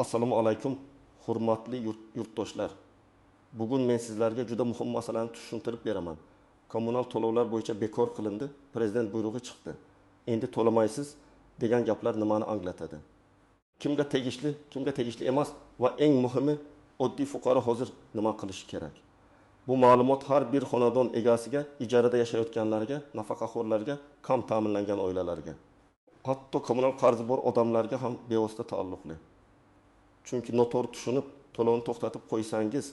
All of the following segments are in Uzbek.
Assalomu alaykum, hurmatli yurtdoshlar. Bugun men sizlarga juda muhim masalani tushuntirib beraman. Kommunal to'lovlar bo'yicha bekor qilindi, prezident buyrug'i chiqdi. Endi to'lamaysiz degan gaplar nimani anglatadi? Kimga tegishli, kimga tegishli emas va eng muhimi oddiy fuqaro hozir nima qilishi kerak? Bu ma'lumot har bir xonadon egasiga, ijarada yashayotganlarga, nafaqaxo'rlarga, kam ta'minlangan oilalarga, hatto kommunal qarzi bor odamlarga ham bevosita taalluqli. Chunki noto'g'ri tushunib to'lovni to'xtatib qo'ysangiz,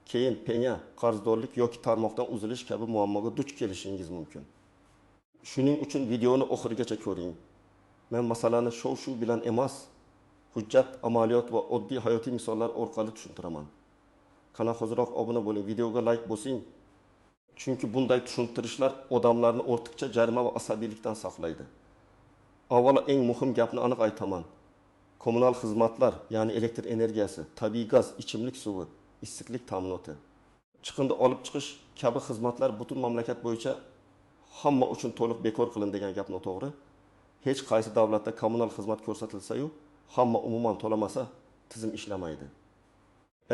keyin penya, qarzdorlik yoki tarmoqdan uzilish kabi muammoga duch kelishingiz mumkin. Shuning uchun videoni oxirigacha ko'ring. Men masalani shov-shuv bilan emas, hujjat, amaliyot va oddiy hayotiy misollar orqali tushuntiraman. Kanal hoziroq obuna bo'ling, videoga like bosing. Chunki bunday tushuntirishlar odamlarni ortiqcha jarima va asabiylikdan saqlaydi. Avvalo eng muhim gapni aniq aytaman. Kommunal xizmatlar, ya'ni elektr energiyasi, tabiiy gaz, ichimlik suvi, issiqlik ta'minoti, chiqindi olib chiqish kabi xizmatlar butun mamlakat bo'yicha hamma uchun to'liq bekor qilindi degan gap noto'g'ri. Hech qaysi davlatda kommunal xizmat ko'rsatilsa-yu, hamma umuman to'lamasa, tizim ishlamaydi.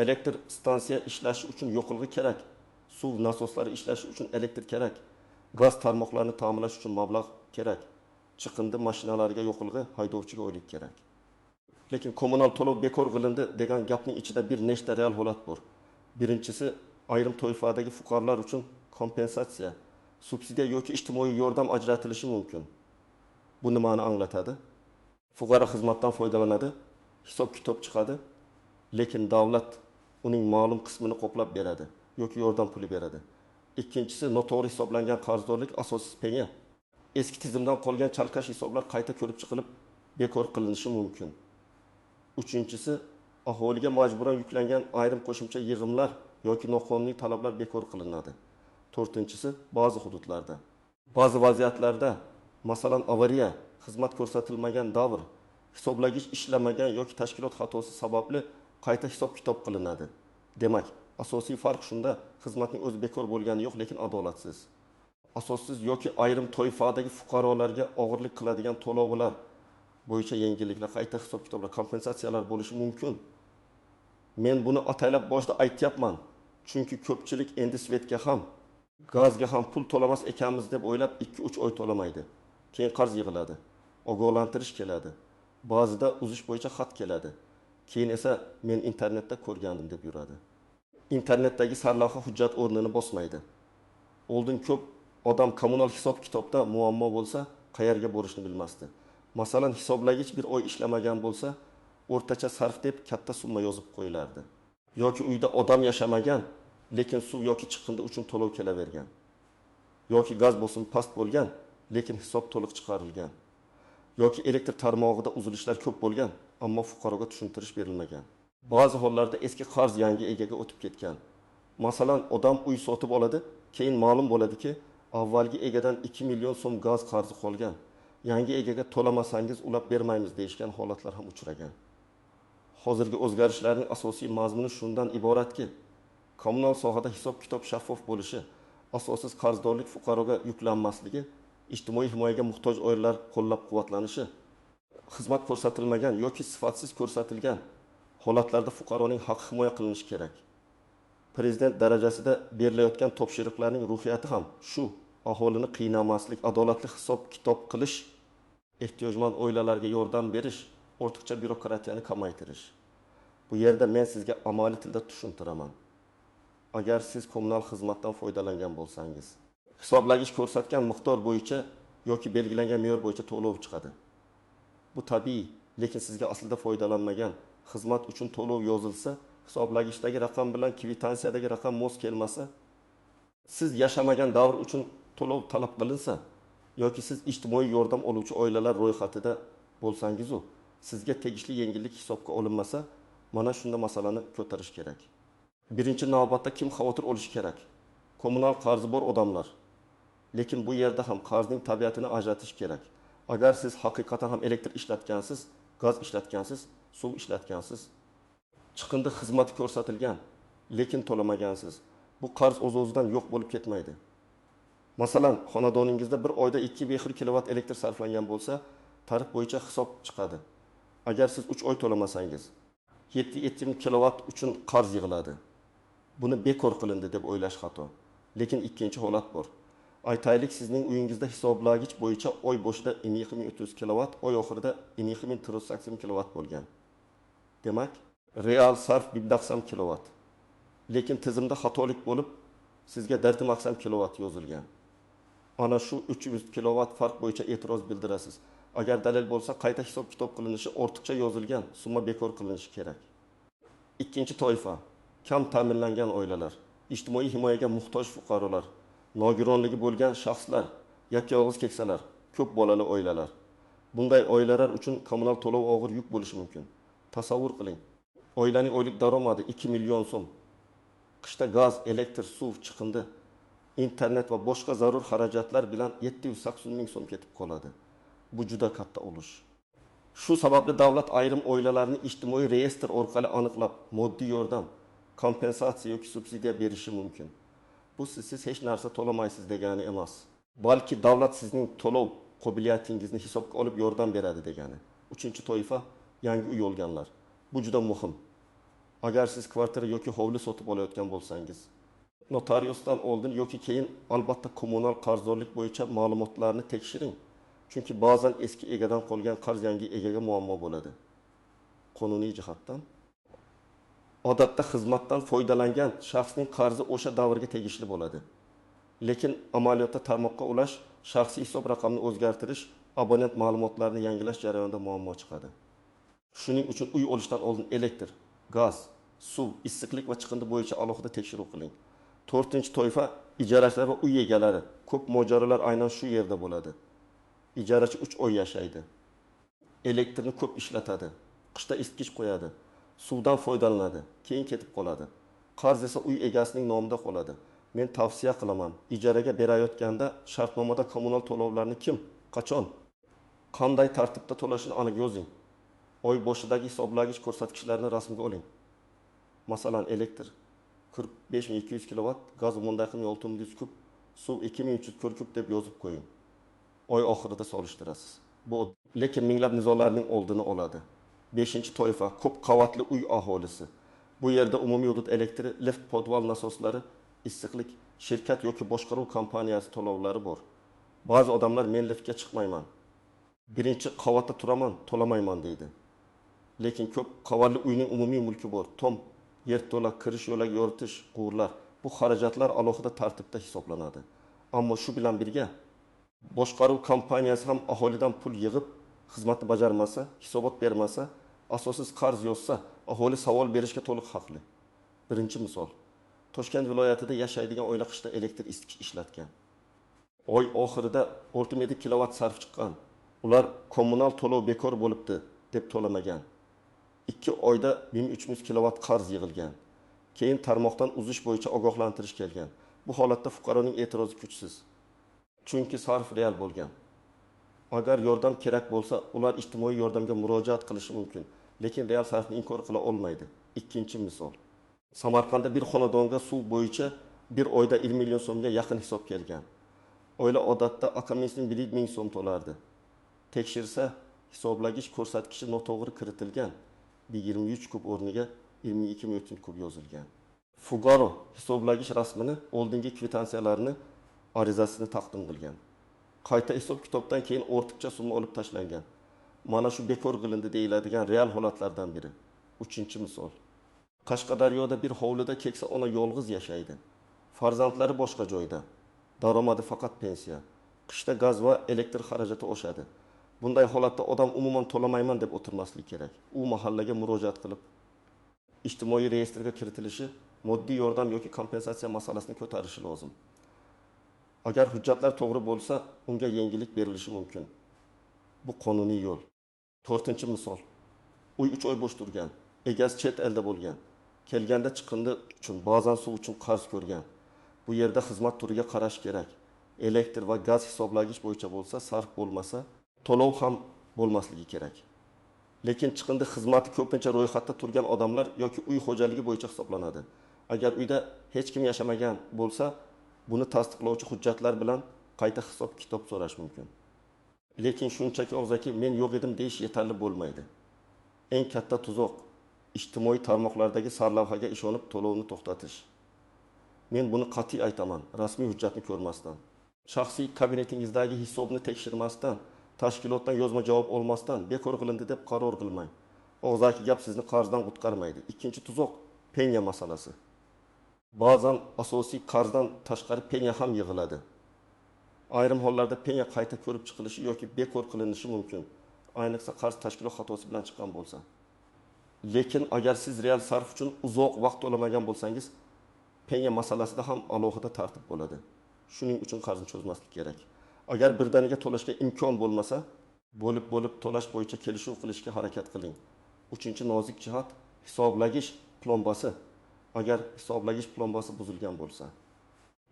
Elektr stansiya ishlashi uchun yoqilg'i kerak, suv nasoslari ishlashi uchun elektr kerak, gaz tarmoqlarini ta'minlash uchun mablag' kerak, chiqindi mashinalariga yoqilg'i, haydovchiga oylik kerak. Lekin kommunal to'lov bekor qilindi degan gapning ichida bir nechta real holat bor. Birinchisi, ayrim toifadagi fuqarolar uchun kompensatsiya, subsidiya yoki ijtimoiy yordam ajratilishi mumkin. Bu nimani anglatadi? Fuqaro xizmatdan foydalanadi, hisob-kitob chiqadi, lekin davlat uning ma'lum qismini qoplab beradi yoki yordam puli beradi. Ikkinchisi, noto'g'ri hisoblangan qarzdorlik, asossiz penya. Eski tizimdan qolgan chalkash hisoblar qayta ko'rib chiqilib, bekor qilinishi mumkin. Uchinchisi, aholiga majburan yuklangan ayrim qo'shimcha yig'imlar yoki noqonuniy talablar bekor qilinadi. To'rtinchisi, ba'zi hududlarda, ba'zi vaziyatlarda, masalan, avariya, xizmat ko'rsatilmagan davr, hisoblagich ishlamagan yoki tashkilot xatosi sababli qayta hisob-kitob qilinadi. Demak, asosiy farq shunda, xizmatning o'zi bekor bo'lgani yo'q, lekin adolatsiz. Asossiz yoki ayrim toifadagi fuqarolarga og'irlik qiladigan to'lovlar bo'yicha yengilliklar, qayta hisob-kitoblar, kompensatsiyalar bo'lishi mumkin. Men buni ataylab boshida aytyapman, chunki ko'pchilik endi svetga ham, gazga ham pul to'lamas ekanmiz deb o'ylab 2-3 oy to'lamaydi. Keyin qarz yig'iladi, ogohlantirish keladi, ba'zida uzish bo'yicha xat keladi. Keyin esa men internetda ko'rgandim deb yuradi. Internetdagi sarlavha hujjat o'rnini bosmaydi. Oldin ko'p odam kommunal hisob-kitobda muammo bo'lsa, qayerga borishni bilmasdi. Masalan, hisoblagich bir oy ishlamagan bo'lsa, o'rtacha sarf deb katta summa yozib qo'yilardi. Yoki uyda odam yashamagan, lekin suv yoki chiqindi uchun to'lov kelavergan. Yoki gaz bosimi past bo'lgan, lekin hisob to'liq chiqarilgan. Yoki elektr tarmog'ida uzilishlar ko'p bo'lgan, ammo fuqaroga tushuntirish berilmagan. Ba'zi hollarda eski qarz yangi egaga o'tib ketgan. Masalan, odam uy sotib oladi, keyin ma'lum bo'ladiki, avvalgi egadan 2 million so'm gaz qarzi qolgan. Yangi egaga to'lamasangiz ulab bermaymiz deyishgan holatlar ham uchragan. Hozirgi o'zgarishlarning asosiy mazmuni shundan iboratki, kommunal sohada hisob-kitob shaffof bo'lishi, asossiz qarzdorlik fuqaroga yuklanmasligi, ijtimoiy himoyaga muhtoj oilalar qo'llab-quvvatlanishi, xizmat ko'rsatilmagan yoki sifatsiz ko'rsatilgan holatlarda fuqaroning haqqi himoya qilinishi kerak. Prezident darajasida berilayotgan topshiriqlarning ruhiyati ham shu: aholini qiynamaslik, adolatli hisob-kitob qilish, ehtiyojmand oilalarga yordam berish, ortiqcha byurokratiyani kamaytirish. Bu yerda men sizga amaliy tilda tushuntiraman. Agar siz kommunal xizmatdan foydalangan bo'lsangiz, hisoblagich ko'rsatgan miqdor bo'yicha yoki belgilangan me'yor bo'yicha to'lov chiqadi. Bu tabiiy, lekin sizga aslida foydalanmagan xizmat uchun to'lov yozilsa, hisoblagichdagi raqam bilan kvitansiyadagi raqam mos kelmasa, siz yashamagan davr uchun to'lov talab qilinsa yoki siz ijtimoiy yordam oluvchi oilalar ro'yxatida bo'lsangiz-u, sizga tegishli yengillik hisobga olinmasa, mana shunda masalani ko'tarish kerak. Birinchi navbatda kim xavotir olishi kerak? Kommunal qarzi bor odamlar. Lekin bu yerda ham qarzning tabiatini ajratish kerak. Agar siz haqiqatan ham elektr ishlatgansiz, gaz ishlatgansiz, suv ishlatgansiz, chiqindi xizmati ko'rsatilgan, lekin to'lamagansiz, bu qarz o'z-o'zidan yo'q bo'lib ketmaydi. Masalan, xonadoningizda bir oyda 2,5 kilovat elektr sarflangan bo'lsa, tarif bo'yicha hisob chiqadi. Agar siz 3 oy to'lamasangiz, 7,5 kilovat uchun qarz yig'iladi. Buni bekor qilindi deb o'ylash xato. Lekin ikkinchi holat bor. Aytaylik, sizning uyingizda hisoblagich bo'yicha oy boshida 2300 kilovat, oy oxirida 2480 kilovat bo'lgan. Demak, real sarf 190 kilovat. Lekin tizimda xatolik bo'lib, sizga 480 kilovat yozilgan. Ana shu 300 kilovat farq bo'yicha e'tiroz bildirasiz. Agar dalil bo'lsa, qayta hisob-kitob qilinishi, ortiqcha yozilgan summa bekor qilinishi kerak. Ikkinchi toifa kam ta'minlangan oilalar, ijtimoiy himoyaga muhtoj fuqarolar, nogironligi bo'lgan shaxslar, yakka-yolg'iz keksalar, ko'p bolali oilalar. Bunday oilalar uchun kommunal to'lov og'ir yuk bo'lishi mumkin. Tasavvur qiling. Oilaning oylik daromadi 2 million so'm. Qishda gaz, elektr, suv, chiqindi, internet va boshqa zarur xarajatlar bilan 780 ming so'm ketib qoladi. Bu juda katta ulush. Shu sababli davlat ayrim oilalarni ijtimoiy reyestr orqali aniqlab, moddiy yordam, kompensatsiya yoki subsidiya berishi mumkin. Bu siz hech narsa to'lamaysiz degani emas. Balki davlat sizning to'lov qobiliyatingizni hisobga olib yordam beradi degani. Uchinchi toifa yangi uy olganlar. Bu juda muhim. Agar siz kvartira yoki hovli sotib olayotgan bo'lsangiz, notariusdan oldin yoki keyin albatta kommunal qarzdorlik bo'yicha ma'lumotlarni tekshiring. Chunki ba'zan eski egadan qolgan qarz yangi egaga muammo bo'ladi. Qonuniy jihatdan odatda xizmatdan foydalangan shaxsning qarzi o'sha davrga tegishli bo'ladi. Lekin amaliyotda tarmoqqa ulash, shaxsiy hisob raqamini o'zgartirish, abonent ma'lumotlarini yangilash jarayonida muammo chiqadi. Shuning uchun uy olishdan oldin elektr, gaz, suv, issiqlik va chiqindi bo'yicha alohida tekshiruv qiling. To'rtinchi toifa ijarachilar va uy egalari. Ko'p mojarolar aynan shu yerda bo'ladi. Ijarachi 3 oy yashaydi. Elektrni ko'p ishlatadi. Qishda isitgich qo'yadi. Suvdan foydalanadi, keyin ketib qoladi. Qarz esa uy egasining nomida qoladi. Men tavsiya qilaman, ijaraga berayotganda shartnomada kommunal to'lovlarni kim, qachon, qanday tartibda to'lashini aniq yozing. Oy boshidagi hisoblagich ko'rsatkichlarni rasmga oling. Masalan, elektr 45200 kilovat, gaz 10,600 kub, suv 2340 kub deb yozib qo'ying. Oy oxirida solishtirasiz. Bu lekin minglab nizolarning oldini oladi. 5. toifa ko'p qavatli uy aholisi. Bu yerda umumiy hudud elektri, lift, podval nasoslari, issiqlik, shirkat yoki boshqaruv kompaniyasi to'lovlari bor. Ba'zi odamlar men liftga chiqmayman, birinchi qavatda turaman, to'lamayman deydi. Lekin ko'p qavatli uyning umumiy mulki bor. Tom, yerto'la, kirish yo'lagi, yoritish, quvurlar. Bu xarajatlar alohida tartibda hisoblanadi. Ammo shu bilan birga boshqaruv kompaniyasi ham aholidan pul yig'ib, xizmatni bajarmasa, hisobot bermasa, asossiz qarz yozsa, aholi savol berishga to'liq haqli. Birinchi misol. Toshkent viloyatida yashaydigan oila qishda elektr isitgich ishlatgan. Oy oxirida 6,7 kilovat sarf chiqqan. Ular kommunal to'lov bekor bo'libdi deb to'lamagan. 2 oyda 1300 kilovat qarz yig'ilgan. Keyin tarmoqdan uzish bo'yicha ogohlantirish kelgan. Bu holatda fuqaroning e'tirozi kuchsiz. Chunki sarf real bo'lgan. Agar yordam kerak bo'lsa, ular ijtimoiy yordamga murojaat qilishi mumkin, lekin real sarfni inkor qila olmaydi. Ikkinchi misol. Samarqandda bir xonadonga suv bo'yicha bir oyda 1 million so'mga yaqin hisob kelgan. Oila odatda akaminsin 1 ming so'm to'lardi. Tekshirsa, hisoblagich ko'rsatkichi noto'g'ri kiritilgan. 23 kub o'rniga 22,3 kub yozilgan. Fugaro hisoblagich rasmini, oldingi kvitansiyalarni, arizasini taqdim qilgan. Qayta hisob-kitobdan keyin ortiqcha summa olib tashlangan. Mana shu bekor qilindi deyiladigan real holatlardan biri. Uchinchi misol. Qashqadaryoda bir hovlida keksa ona yolg'iz yashaydi. Farzandlari boshqa joyda. Daromadi faqat pensiya. Qishda gaz va elektr xarajati oshadi. Bunday holatda odam umuman to'lamayman deb o'tirmasligi kerak. U mahallaga murojaat qilib, ijtimoiy reyestrga kiritilishi, moddiy yordam yoki kompensatsiya masalasini ko'tarishi lozim. Agar hujjatlar to'g'ri bo'lsa, unga yengillik berilishi mumkin. Bu qonuniy yo'l. To'rtinchi misol. Uy 3 oy bo'sh turgan, egasi chet elda bo'lgan. Kelganda chiqindi uchun, ba'zan suv uchun qarz ko'rgan. Bu yerda xizmat turiga qarash kerak. Elektr va gaz hisoblagich bo'yicha bo'lsa, sarf bo'lmasa, to'lov ham bo'lmasligi kerak. Lekin chiqindi xizmati ko'pincha ro'yxatda turgan odamlar yoki uy xo'jaligi bo'yicha hisoblanadi. Agar uyda hech kim yashamagan bo'lsa, buni tasdiqlovchi hujjatlar bilan qayta hisob-kitob so'rash mumkin. Lekin shunchaki og'zaki men yo'q edim deyish yetarli bo'lmaydi. Eng katta tuzoq ijtimoiy tarmoqlardagi sarlavhaga ishonib to'lovni to'xtatish. Men buni qat'iy aytaman: rasmiy hujjatni ko'rmasdan, shaxsiy kabinetingizdagi hisobni tekshirmasdan, tashkilotdan yozma javob olmasdan bekor qilindi deb qaror qilmang. Og'zaki gap sizni qarzdan qutqarmaydi. Ikkinchi tuzoq penya masalasi. Ba'zan asosiy qarzdan tashqari penya ham yig'iladi. Ayrim hollarda penya qayta ko'rib chiqilishi yoki bekor qilinishi mumkin. Ayniqsa qarz tashkilot xatosi bilan chiqqan bo'lsa. Lekin agar siz real sarf uchun uzoq vaqt to'lamagan bo'lsangiz, penya masalasida ham alohida tartib bo'ladi. Shuning uchun qarzni cho'zmaslik kerak. Agar birdaniga to'lashga imkon bo'lmasa, bo'lib-bo'lib to'lash bo'yicha kelishuv qilishga harakat qiling. Uchinchi nozik jihat hisoblagish plombasi. Agar hisoblagish plombasi buzilgan bo'lsa,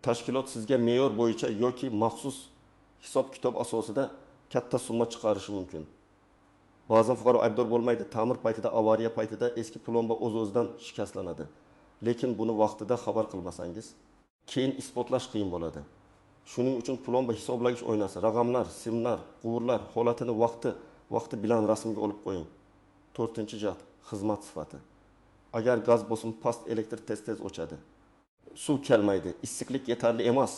tashkilot sizga me'yor bo'yicha yoki maxsus hisob-kitob asosida katta summa chiqarishi mumkin. Ba'zan fuqaro aybdor bo'lmaydi, ta'mir paytida, avariya paytida eski plomba o'z-o'zidan shikastlanadi. Lekin buni vaqtida xabar qilmasangiz, keyin isbotlash qiyin bo'ladi. Shuning uchun plomba hisoblagish oynasi, raqamlar, simlar, quvurlar holatini vaqti bilan rasmga olib qo'ying. To'rtinchi jihat xizmat sifati. Agar gaz bosimi past, elektr tez-tez o'chadi. Suv kelmaydi, issiqlik yetarli emas.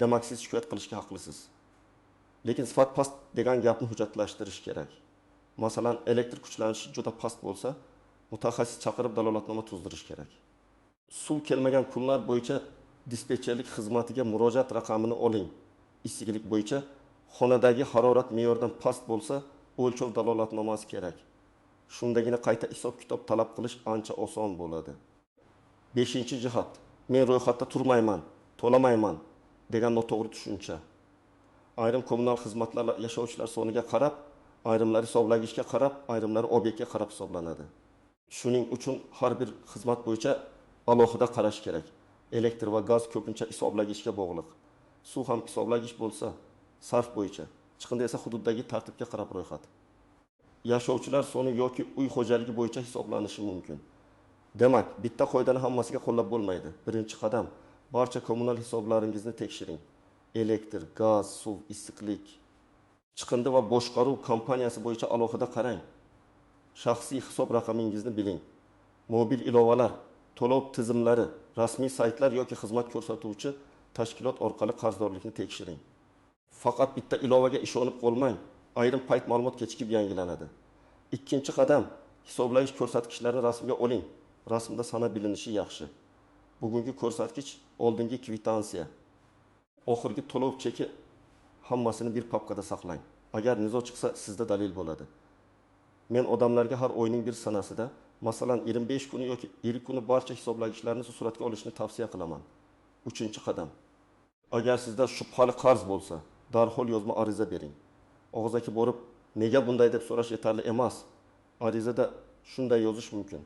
Demak, siz shikoyat qilishga haqlisiz. Lekin sifat past degan gapni hujjatlashtirish kerak. Masalan, elektr kuchlanishi juda past bo'lsa, mutaxassis chaqirib dalolatnoma tuzdirish kerak. Suv kelmagan kunlar bo'yicha dispetcherlik xizmatiga murojaat raqamini oling. Issiqlik bo'yicha xonadagi harorat me'yordan past bo'lsa, o'lchov dalolatnomasi kerak. Shundagina qayta hisob-kitob talab qilish ancha oson bo'ladi. Beshinchi jihat, men ro'yxatda turmayman, to'lamayman degan noto'g'ri tushuncha. Ayrim kommunal xizmatlar yashovchilar soniga qarab, ayrimlari hisoblagishga qarab, ayrimlari obyektga qarab hisoblanadi. Shuning uchun har bir xizmat bo'yicha alohida qarash kerak. Elektr va gaz ko'pincha hisoblagishga bog'liq. Suv ham hisoblagish bo'lsa, sarf bo'yicha, chiqindi esa hududdagi tartibga qarab ro'yxat. Yashovchilar soni yoki uy xo'jaligi bo'yicha hisoblanishi mumkin. Demak, bitta qoidani hammasiga qo'llab bo'lmaydi. Birinchi qadam, barcha kommunal hisoblaringizni tekshiring. Elektr, gaz, suv, issiqlik, chiqindi va boshqaruv kompaniyasi bo'yicha alohida qarang. Shaxsiy hisob raqamingizni biling. Mobil ilovalar, to'lov tizimlari, rasmiy saytlar yoki xizmat ko'rsatuvchi tashkilot orqali qarzdorlikni tekshiring. Faqat bitta ilovaga ishonib qolmang. Ayrim payt ma'lumot kechikib yangilanadi. Ikkinchi qadam, hisoblagish ko'rsatkichlarini rasmga oling. Rasmda sana bilinishi yaxshi. Bugungi ko'rsatkich, oldingi kvitansiya, oxirgi to'lov cheki, hammasini bir papkada saqlang. Agar nizo chiqsa, sizda dalil bo'ladi. Men odamlarga har oyning bir sanasida, masalan, 25 kuni yoki 50 kuni barcha hisoblagichlarni suratga olishni tavsiya qilaman. Uchinchi qadam. Agar sizda shubhali qarz bo'lsa, darhol yozma ariza bering. Og'zaki borib, nega bunday deb so'rash yetarli emas. Arizada shunday yozish mumkin: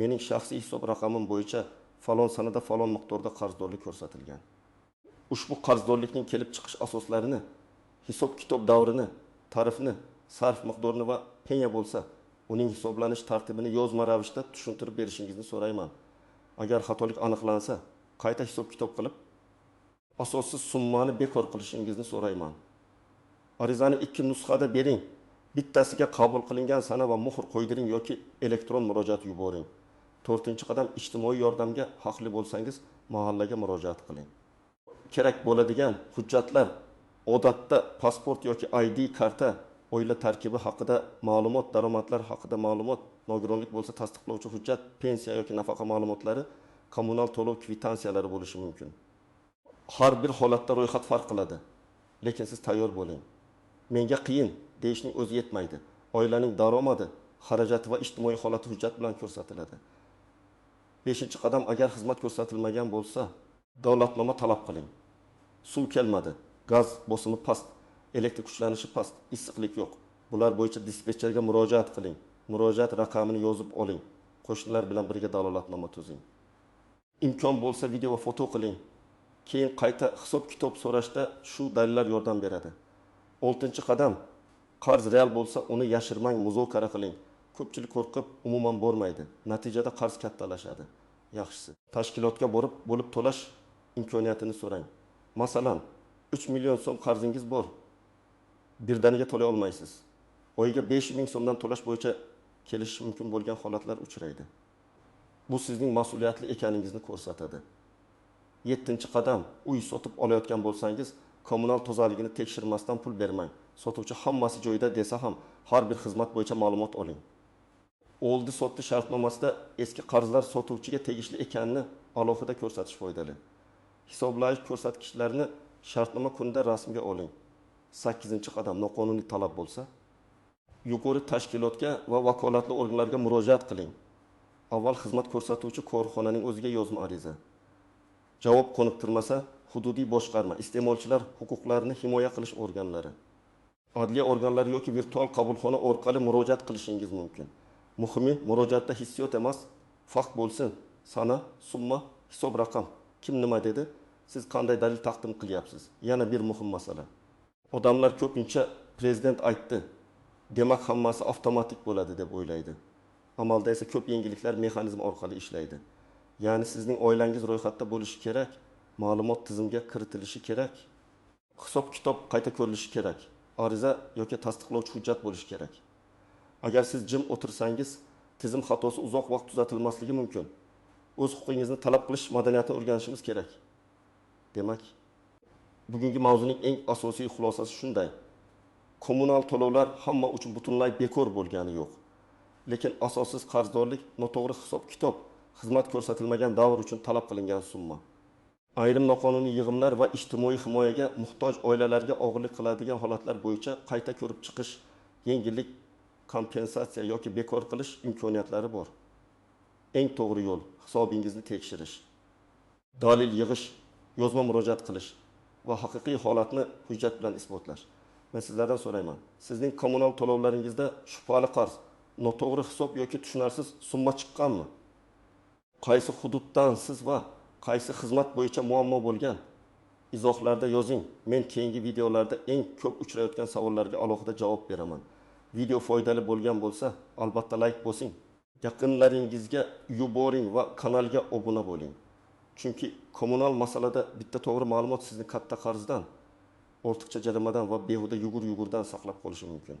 mening shaxsiy hisob raqamim bo'yicha falon sanada falon miqdorda qarzdorlik ko'rsatilgan. Ushbu qarzdorlikning kelib chiqish asoslarini, hisob-kitob davrini, tarifni, sarf miqdorini va penya bo'lsa, uning hisoblanish tartibini yozma ravishda tushuntirib berishingizni so'rayman. Agar xatolik aniqlansa, qayta hisob-kitob qilib, asossiz summani bekor qilishingizni so'rayman. Arizani 2 nusxada bering. Bittasiga qabul qilingan sana va muhr qo'ydiring yoki elektron murojaat yuboring. To'rtinchi qadam, ijtimoiy yordamga haqli bo'lsangiz, mahallaga murojaat qiling. Kerak bo'ladigan hujjatlar odatda pasport yoki ID karta, oila tarkibi haqida ma'lumot, daromadlar haqida ma'lumot, nogironlik bo'lsa tasdiqlovchi hujjat, pensiya yoki nafaqa ma'lumotlari, kommunal to'lov kvitansiyalari bo'lishi mumkin. Har bir holatda ro'yxat farq qiladi, lekin siz tayyor bo'ling. Menga qiyin deyishning o'zi yetmaydi. Oilaning daromadi, xarajati va ijtimoiy holati hujjat bilan ko'rsatiladi. Beshinchi qadam, agar xizmat ko'rsatilmagan bo'lsa, dalolatnoma talab qiling. Suv kelmadi, gaz bosimi past, elektr kuchlanishi past, issiqlik yo'q. Bular bo'yicha dispetcherga murojaat qiling. Murojaat raqamini yozib oling. Qo'shnilar bilan birga dalolatnoma tuzing. Imkon bo'lsa video va foto qiling. Keyin qayta hisob-kitob so'rashda shu dalillar yordam beradi. Oltinchi qadam, qarz real bo'lsa, uni yashirmang, muzokara qiling. Ko'pchilik qo'rqib umuman bormaydi. Natijada qarz kattalashadi. Yaxshisi, tashkilotga borib bo'lib to'lash imkoniyatini so'rang. Masalan, 3 million so'm qarzingiz bor. Birdaniga to'lay olmaysiz. Oyiga 5 ming so'mdan to'lash bo'yicha kelishish mumkin bo'lgan holatlar uchraydi. Bu sizning mas'uliyatli ekaningizni ko'rsatadi. 7-qadam. Uy sotib olayotgan bo'lsangiz, kommunal tozaligini tekshirmasdan pul bermang. Sotuvchi hammasi joyida desa ham, har bir xizmat bo'yicha ma'lumot oling. Oldi sotdi shartnomasida eski qarzlar sotuvchiga tegishli ekanini alohida ko'rsatish foydali. Hisoblash ko'rsatkichlarini shartnoma kunida rasmga oling. 8-qadam. Noqonuniy talab bo'lsa, yuqori tashkilotga va vakolatli organlarga murojaat qiling. Avval xizmat ko'rsatuvchi korxonaning o'ziga yozma ariza. Javob qoniqtirmasa, hududiy boshqarma, iste'molchilar huquqlarini himoya qilish organlari, adliya organlari yoki virtual qabulxona orqali murojaat qilishingiz mumkin. Muhimi, murojaatda hissiyot emas, fakt bo'lsin. Sana, summa, hisob raqam. Kim nima dedi? Siz qanday dalil taqdim qilyapsiz? Yana bir muhim masala. Odamlar ko'pincha prezident aytdi, demak hammasi avtomatik bo'ladi deb o'ylaydi. Amalda esa ko'p yengilliklar mexanizm orqali ishlaydi. Ya'ni sizning oilangiz ro'yxatda bo'lishi kerak, ma'lumot tizimga kiritilishi kerak, hisob-kitob qayta ko'rilishi kerak, ariza yoki tasdiqlovchi hujjat bo'lishi kerak. Agar siz jim o'tirsangiz, tizim xatosi uzoq vaqt tuzatilmasligi mumkin. O'z huquqingizni talab qilish madaniyatini o'rganishimiz kerak. Demak, bugungi mavzuning eng asosiy xulosasi shunday. Kommunal to'lovlar hamma uchun butunlay bekor bo'lgani yo'q. Lekin asossiz qarzdorlik, noto'g'ri hisob-kitob, xizmat ko'rsatilmagan davr uchun talab qilingan summa. Ayrim noqonuniy yig'imlar va ijtimoiy himoyaga muhtoj oilalarga og'irlik qiladigan holatlar bo'yicha qayta ko'rib chiqish, yengillik, kompensatsiya yoki bekor qilish imkoniyatlari bor. Eng to'g'ri yo'l hisobingizni tekshirish, dalil yig'ish, yozma murojaat qilish va haqiqiy holatni hujjat bilan isbotlash. Men sizlardan so'rayman, sizning kommunal to'lovlaringizda shubhali qarz, noto'g'ri hisob yoki tushunarsiz summa chiqqanmi? Qaysi hududdan siz va qaysi xizmat bo'yicha muammo bo'lgan? Izohlarda yozing. Men keyingi videolarda eng ko'p uchrayotgan savollarga alohida javob beraman. Video foydali bo'lgan bo'lsa, albatta like bosing. Yaqinlaringizga yuboring va kanalga obuna bo'ling. Chunki kommunal masalada bitta to'g'ri ma'lumot sizni katta qarzdan, ortiqcha jarimadan va behuda yugur-yugurdan saqlab qolishi mumkin.